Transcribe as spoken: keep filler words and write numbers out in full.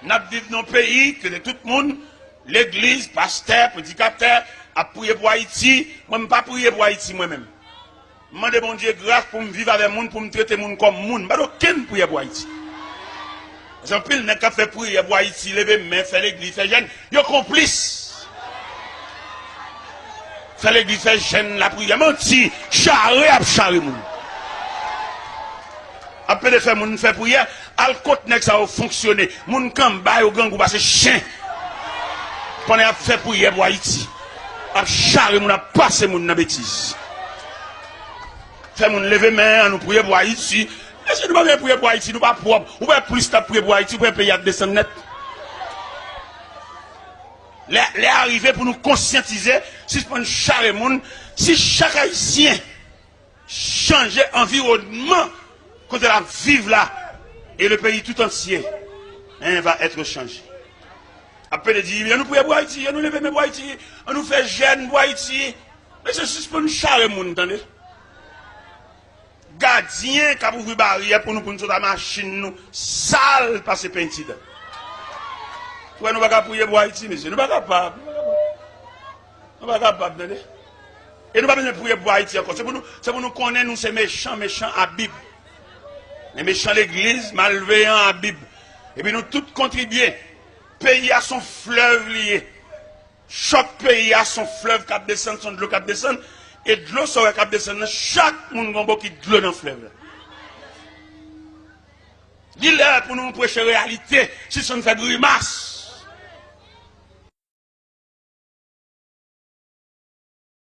N ap viv nan yon peyi kote tout moun, legliz, pastè, predikatè, ap priye pou Ayiti. Mwen, m pa priye pou Ayiti, mwen menm. M mande Bondye gras pou m viv avè moun, pou m trete moun kòm moun. M pa gen okenn priyè pou Ayiti. Paske anpil nèg k ap fè priyè pou Ayiti, leve men, fè legliz, fè jèn, yo konplis. Fè legliz, fè jèn, lapriyè. Manti, chare ap chare moun. Ap pede fè moun fè priyè, al kot nèg sa yo fonksyone. Moun k anba yo grangou pase chen. Pandan y ap fè priyè pou Ayiti. Ap chare moun, ap pase moun nan betiz. Fè moun leve men, an nou priye pou Ayiti. Mesye, nou pa bezwen priye pou Ayiti, nou pa pwòp. Ou wè plis n ap priye pou Ayiti, ou wè peyi a ap desann nèt. Lè, lè a rive pou nou konsyantize, sispann chare moun. Si chak Ayisyen chanje anviwònman kote l ap viv la, e le peyi tout antye, en, va èt chanje. Ap pede di, an nou priye pou Ayiti, an nou leve men pou Ayiti, an nou fè jèn pou Ayiti. Mesye, sispann chare moun, tande. Gadyen k ap ouvri baryè pou nou, pou nou sot a machin nou, sal pase penti dan. Ou wè, nou pa ka priye pou Ayiti, mesye. Nou pa kapab. Nou pa kapab, tande. E nou pa bezwen priye pou Ayiti ankò. Se pou nou, se pou nou konnen nou se mechan, mechan a Bib. Men mechan legliz, malveyan a Bib. Epi nou tout kontribye. Peyi a se yon flèv li ye. Chòk peyi a se yon flèv k ap desann, se yon dlo k ap desann. E dlo sa w wè k ap desann nan, chak moun gen yon bokit dlo nan flèv la. Li lè pou nou preche reyalite, sispann fè grimas.